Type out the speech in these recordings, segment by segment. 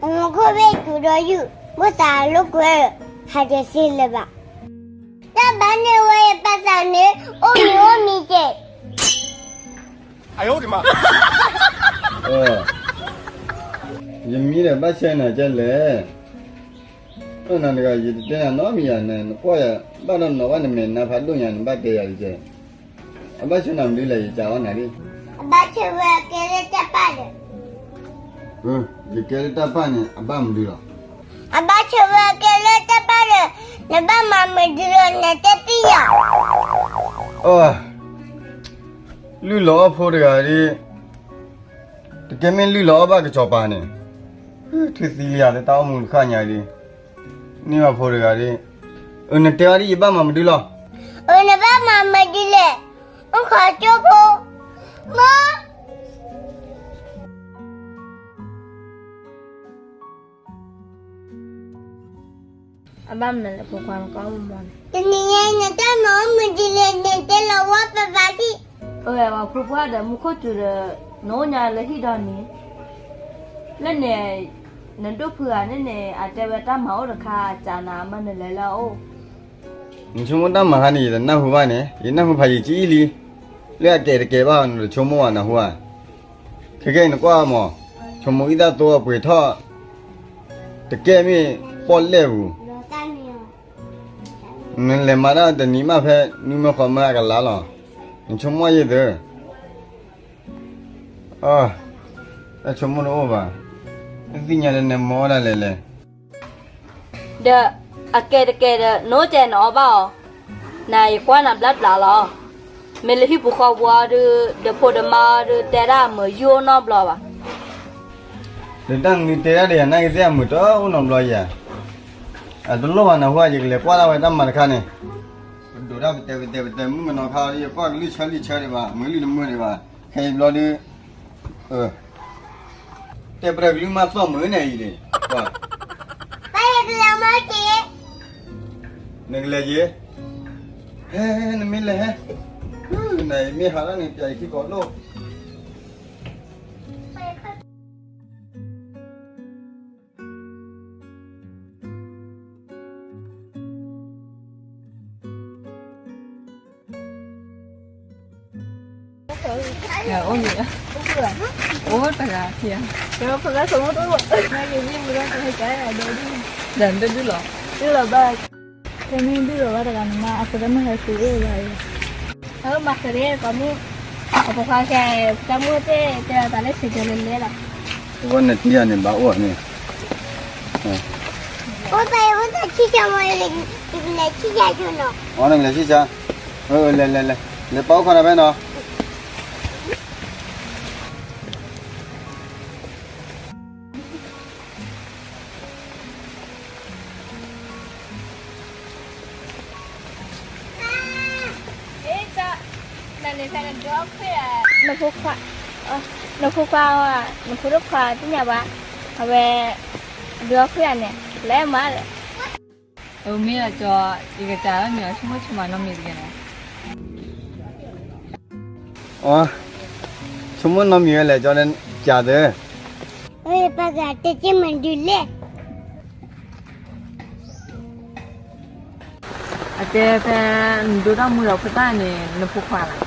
အမူခိၣ်ဘ့ၣ်စူၤဒီးယုၢ်, ဘၣ်သးလိာ်ကွဲ, ဟးတသ့လၢၤဘၣ်. တၢ်ဘၣ်န့ၢ်ဝဲယပာ်သးန့ၣ် အိၣ်မံၤအိၣ်မံၤကဲၣ်. ယမံဒီးဘၣ်ဆၢနၤကဲလဲၣ်. အိၣ်နၤတဂၤ ယတတဲနၤနီတမံၤယၤန့ၣ် နကွၢ်ယၤ ဘၣ်ဒီးနီၢ်ဘၣ်နမဲာ်နါဖးဒိၣ်ညါ နဘၣ်တဲယၤတကဲၢ်. အဘၣ်ဆၢနၤမနုၤလဲၣ် ယကးအီၣ်နၤဒ်. အဘၣ်ဆၢဝဲကဲလၢတၢ်ပာ်ဒီး. ယကဲလၢတၢ်ပာ်န့ၣ် အဘၣ်မနုၤလီၤ. အဘၣ်ဆၢဝဲကဲလၢတၢ်ပာ်ဒီး နဘၣ်မၤမနုၤလီၤ နတဲသ့ယၤ. လုၢ်လီၤအီၣ်ဖိတဂၤဒ် တကဲမ့ၢ်လုၢ်လီၤအီၣ်ဘၣ်ကစီၤပၤန့ၣ်, ထူၣ်သံလံယၤလၢတၢ်အိၣ်မူတခါညါဒ်, န့ၢ်ဘၣ်ဖိတဂၤဒ်, အၢ နတဲအီၤဒ်ယဘၣ်မၤမနုၤလီၤ. အၢ နဘၣ်မၤမနုၤလဲၣ်, အိၣ်ခိးကၠိဖိ, မၢ အဘၣ်မနုၤလဲၣ် ဖိခွါနကအီၣ်မူမီန့ၣ်, တနံၤညါ နတၢ်မၤအိၣ်မနုၤလဲၣ် နတဲလီၤဝဲပပာ်ခံ. အဝဲပှၤဖိခွါဒီးမူခိၣ်စူၤဒီး နအိၣ်ညါလၢဟံၣ်ဒီနံၤ, လၢန့ၣ် နဒိၣ်ဖုဂၤန့ၣ်န့ၣ် အတဲဝဲတၢ်မၤအိၣ်တခါ အစးနၤမၤနုၤလဲၣ်လၢအအိၣ်. နဆိကမိၣ်တၢ်မၤဟါန့ၣ် ယတနၢ်ဟူဘၣ်န့ၣ်, ယနၢ်ဟူဖးယံာ်ကံအံၤလံ, လၢအကဲတကဲဘၣ် နတဆိကမိၣ်ဘၣ်နၢ်ဟူဧါ. ခဲကဲအံၤနကွၢ်မး, ဆိကမိၣ်အံသၣ်သိအပှ့ၤထီၣ်, တကဲမ့ၢ်ပီၣ်လဲၣ်ပူၤ, နလဲၤမၤတၢ်တနံၤမးဖဲ နွံမၢဃီမၢအကလါလီၤ. နဆိကမိၣ်ယဲၢ်သၢ, တၢ်ဆိကမိၣ်တအိၣ်ဘၣ်, နသ့ၣ်ညါလၢနမၤအီၣ်ဒၣ်လဲာ်လဲာ်. ဒီးအကဲတကဲဒီး နအိၣ်တဲနအီၣ်ဘၣ်အီၤ, နၤယကွၢ်နၤဘျါဘျါလီၤ. မ့ၢ်လၢဟံၣ်ပူၤဃီပူၤအီၤဒုး ဒီးဖိဒီးမါအီၤဒုး တဲဒၣ်အမုာ်ယုၢ်အိၣ်နီတဘျီဘၣ်. ဒီးတၢ်နုၤတဲဒၣ်ဒီးယၤ နာ်က့သ့ၣ်အမုာ်တအိၣ်နီတဘျီယၤ, အတလိၣ်ဘၣ်နၢ်ဟူဧါ, ယကလဲၤကွၢ်ဒၣ်ဝဲတၢ်မၤတခါန့ၣ်, ပဒိးတၢ်ပတဲပတဲပတဲ မုၣ်ကနီၤခါအီၤဒုး ယကွၢ်ကလုၢ်ဆၢလံာ်ဆၢဒံးဘၣ်, မုာ်လုၢ်တမုာ်ဒံးဘၣ်, ခဲအံၤဘျီဒုး တဲပတၢ်ကလုၢ်မးသီၣ်မုာ်န့ၣ်အံၤန့ၣ်, နကလဲၤယ့, ဟဲ နမ့ၢ်လဲၤဟဲ, နမ့ၢ်ဟးလၢန့ၣ် ပျဲယခံကိးလိၣ်. အိၣ်တဂၤ, ဒီးဒုလီၤ, ဒုလီၤဘၣ်, တမ့ၢ်ဒုလီၤဘၣ်တဂၤန့ၣ်မး အဖိတမုၣ်ဟဲဃုအ့ၣ်ဘၣ်, အမၤဃုရ့ၣ်ပှၤမုၣ်, အဖိခွါခဲ, တၢ်မုၣ်သ့ၣ်တဲတၢ်လၢစံးကဲလၢလဲလီၤ, အဝဲနတံၤယၤန့ၣ် ဘၣ်အိၣ်န့ၣ်, အိၣ်သးအိၣ်သးဆံၣ်ဆါမး, နကလဲၤဆံၣ်ဆါဆိနီၤ, နကလဲၤဆံၣ်ဆါ, လဲၤလဲၤလဲၤ, လဲၤပာ်အိၣ်ခိးနၤဖဲနီၤ. နဖိခွါ, နဖိခွါ, နဖိဒိၣ်ခွါသ့ၣ်ညါဘၣ်, အဝဲ, ဒုးအီၣ်ခွံဂၤန့ၣ်, လဲၤမးဒီး မ့ၢ်အကၠီ, ယကစၢ်အီၣ်မ့ၤအီၤ ဆိကမိၣ်ဆိကမးနီတမံၤတဂ့ၤနီၤ. အ, ဆိကမိၣ်နီတမံၤဝဲလဲၣ် ကၠီ, ကၢ်သၢ, ပှၤဂၤတဲက့ၤမနုၤလဲၣ်. အတဲဖဲ, နဒိတၢ်မူဒီးဖိသၣ်န့ၣ် နဖိခွါလီၤ.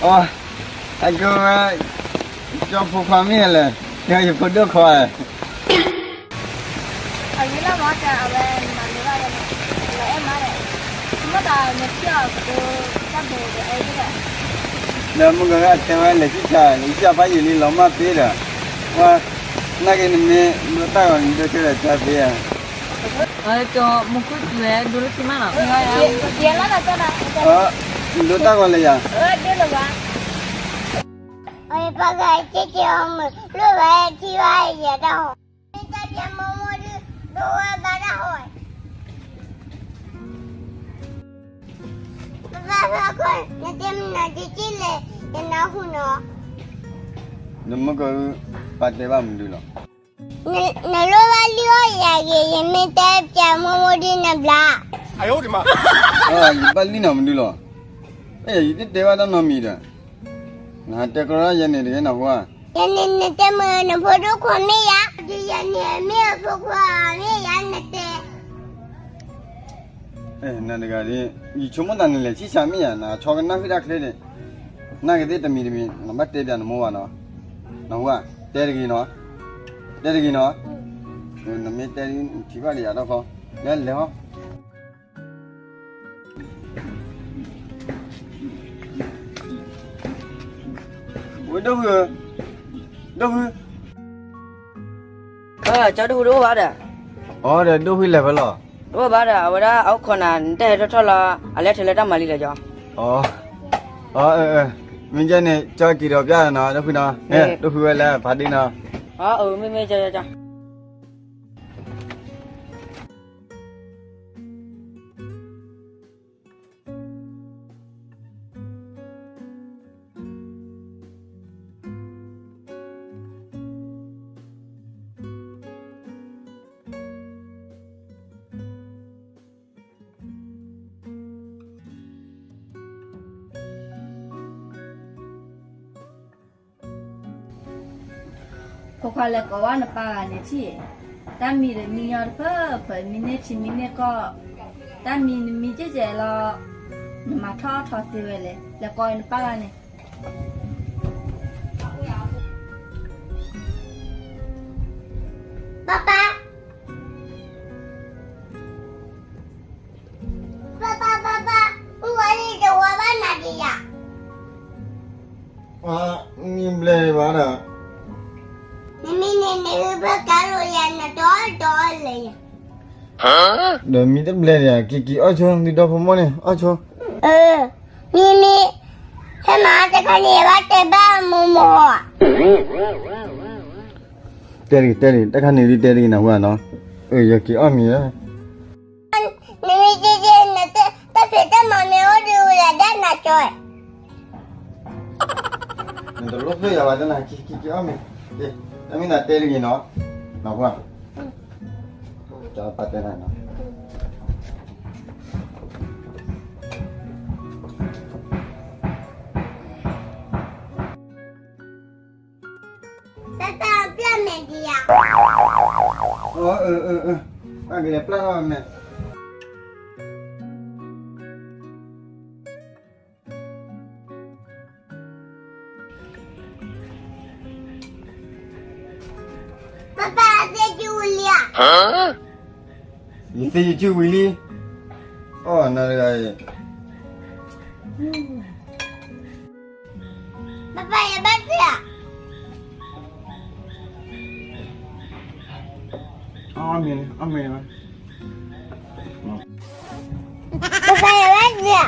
အ, အကဝဲ, ကၠီဖိခွါမ့ၢ်လဲၣ်, ယဖိဒိၣ်ခွါ. အဂ့ၤလီၤမး ကၢ်, အဝဲ, မၤလိဘၣ်ဝဲ, လီၤအဲၣ်မးဒီး, ဆိကမိၣ်သးနထံၣ်အီၤကဒိ, တၢ်ဘိဒီးအဲၣ်ဒိၣ်ဒီး, ဒီးမုၢ်ကဂၤတဲဝဲလဲၤဆံၣ်ဆါ, လဲၤဆံၣ်ဆါဖးယံာ်လံလီၤမၢ်သ့ဒီး, ဝဲ, နာ်က့နမ့ၢ်ဒိတၢ်ဂီၤ နဒိဆၢဒီးဆါသ့ဧါ. ကၠီ, မူခိၣ်စူၤဝဲဒိလၢခံမးနီၤ. ဒိတၢ်ဂီၤလၢယၤ. ပှၤဂၤက့ၤက့ၤအီၤမုာ် လိၣ်ဝဲထံဝဲယဲၢ်တၢ်ဟီၣ်, မ့ၢ်တၢ်ပျဲမိၢ်မိၢ်ဒုး ဒိဝဲဘၣ်တၢ်ဟီၣ်, ပဘၣ်ဖးခိၣ် နတဲမနုၤဒ်က့လဲၣ် ယနၢ်ဟူနီၤ. နမ့ၢ်ကပာ်တဲဘၣ်မနုၤလီၤ. နလိၣ်ဘၣ်လုၢ်အီၣ်ယၤဂ့ၤ ယမ့ၢ်တဲပျဲမိၢ်မိၢ်ဒုးနဘျါ. ယဘၣ်လုၢ်နၤမနုၤလီၤ. ယတတဲဘၣ်တၢ်နီတမံၤဒီး, နဟးတဲကရီယဲန့ၣ်တဂ့ၤနၢ်ဟူဧါ. ယဲန့ၣ်နတဲမုၢ်နဖိဒိၣ်ခွါမ့ၢ်ယၤ, ယဲန့ၣ်မ့ၢ်အဖိခွါမ့ၢ်ယၤနတဲ. နတဂၤဒ်, ယဆိကမိၣ်သးနလဲၤဆံၣ်ဆါမ့ၢ်ယၤ, နဆီကနၣ်ဃုာ်တၢ်ချ့န့ၣ်, နာ်က့သ့ၣ်တမံၤတမံၤ နဘၣ်တဲပျးနမိၢ်ဘၣ်နီၤ, နဟူဧါ, တဲတဂ့ၤနီၤ, တဲတဂ့ၤနီၤ, နမ့ၢ်တဲဒ်နထံၣ်ဘၣ်ဒီးယၤဒီးခီ, လဲၤလဲၤဟီ. ဝဲဒိၣ်ဖု, ဒိၣ်ဖု, ကၠီဒိၣ်ဖုတအိၣ်ဘၣ်ဒီး, အိၣ်ဒီးဒိၣ်ဖုလဲၤဖဲလဲၣ်, တအိၣ်ဘၣ်ဒီး အဝဲဒၣ်အအိၣ်ခိးနၤ နတၢ်ဟဲထီၣ်ထီၣ်လီၤ အလဲၤထဲလၢတၢ်မၤလံလီၤကၠီ, အ, မ့ၢ်ကဲန့ၣ် ကၠီက့ၤဒီးပျၢ်နီၤ ဒိၣ်ဖုနီၤ, ဒိၣ်ဖုဝဲလၢဖးဒ့နီၤ, အ, မ့မ့ၢ်ကၠီကၠီ ဖိခွါလဲၤကိးဝဲနပၢ်ဂၤန့ၣ် ထံၣ်, တၢ်မံဒီးမံညီတဖၢဖၢ မံန့ၢ်ထံမံန့ၢ်ကီၢ်, တၢ်မံနမံကဲကဲလီၤ, နမၤထီၣ်ထီသ့ဝဲလဲၣ်, လဲၤကိးနပၢ်ဂၤန့ၣ်. ပၢ်ပၢ်, ပၢ်ပၢ်ပၢ်ပၢ်, မုၢ်ဝါထီၣ်တဝီဘၣ်နၤဒံးယၤ, မံဘျဲၣ်ဘၣ်ဒီး, နမံန့ၣ်နဂံၢ်ဘၣ်ကါလိာ်ယၤ နတီတီလဲၤယၤ, ဒီးမံတဘျဲၣ်ဒံး က့ၤက့ၤအီၣ်ဆိ သုဒီဖိမိၢ်န့ၣ် အီၣ်ဆိ, မံမံ, ဟဲမၤတခါန့ၣ်ဘၣ်တဲဘၣ်မိၢ်မိၢ် တဲတဂ့ၤ တဲတဂ့ၤ တၢ်ခါန့ၣ်ဒ်တဲတဂ့ၤနၢ်ဟူဧါနီၤ, အၢ ယက့ၤအီၣ်မံၤလီၤ, နမံၤက့ၤက့ၤ နတၢ်ဖံးတၢ်မၤမ့ၢ်အိၣ်ဒီးဝဲဒၣ်နၤကၠီ, နတလိၣ်ဖျၢၣ်ယၤဘၣ်တနၤ က့ၤက့ၤက့ၤအီၣ်မံၤ, တၢ်မ့ၢ်နတဲတဂ့ၤနီၤ, နၢ်ဟူဧါ, ကၠီပၢ်တဲနၤနီၤ. တၢ်တၢ်ပျၢ်မဲာ်ဒံးဧါ, အၢ အၢ အၢ အၢ ပၢ်ကလဲၤပျၢ်ထီၣ်ဝဲမဲာ် ပၢ်ပၢ် သ့ၣ်ကၠူဝံၤလံဧါ, ယသ့ၣ်ယကၠူဝံၤလံ, အိၣ်နၤတဂၤအံၤ, ပၢ်ပၢ် ယဘၣ်သ့ၣ်ဧါ, အီၣ်မ့ၤ အီၣ်မ့ၤလီၤ, ပၢ်ပၢ် ယဘၣ်သ့ၣ်ဧါ.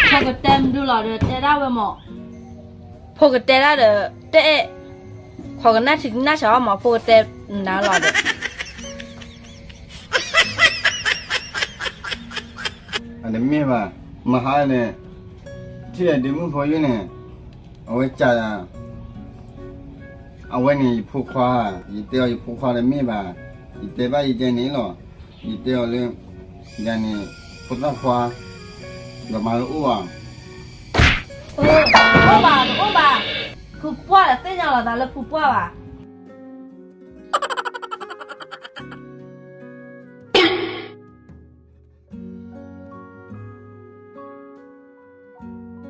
ဖိကတဲမဒုလီၤဒီး တဲဒၣ်ဝဲမး, ဖိကတဲဒၣ်ဒီး တအဲၣ်, ခိးကနၣ်ထံကနၣ်ဆးအီၣ်မး ဖိကတဲနၤလီၤဒီး, အတမ့ၢ်ဘၣ်, မဟါန့ၣ်, ထံၣ်ဒ့မုၣ်ဖိယုၢ်န့ၣ်, အဝဲကးယၤ အဝဲန့ၣ်ယဖိခွါ, ယတဲအီၤယဖိခွါတမ့ၢ်ဘၣ်, ယတဲဘၣ်ယကဲန့ၣ်လီၤ, ယတဲအီၤလၢ, ယၤန့ၣ်, ဖိသၣ်ခွါ, ဒီးမၤလၢအိၣ်ဘၣ်, အိၣ်ဘၣ်တအိၣ်ဘၣ်, ဖုပှၢ်ဒီးသ့ၣ်ညါလီၤသးလၢဖုပှၢ်ဘၣ်.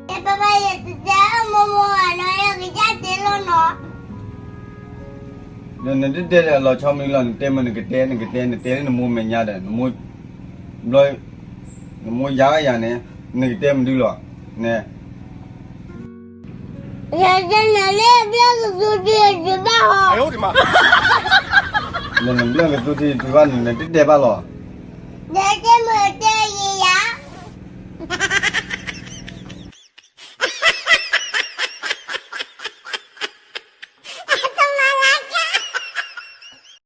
ပၢ်ပၢ် ယတတဲမိၢ်မိၢ်ဘၣ်နီၤ ယကစၢ်တဲလီၤနီၤ, ဒီးနတတဲလၢအလီၤဆီမနုၤလီၤ နတဲမ့ၢ်နကတဲ နကတဲ နတဲလၢနမိၢ်မဲာ်ညါဒီး နမိၢ်, ဘျီ, နမိၢ်ယါဂၤယၤန့ၣ်, နကတဲမနုၤလီၤ, န ယတဲနၤလၢဘျၢကသူထံတဘၣ်ဟီ, လၢနဘျၢကသူထံတဘၣ်န့ၣ် နတတဲဘၣ်လီၤ, နတဲမ့ၢ်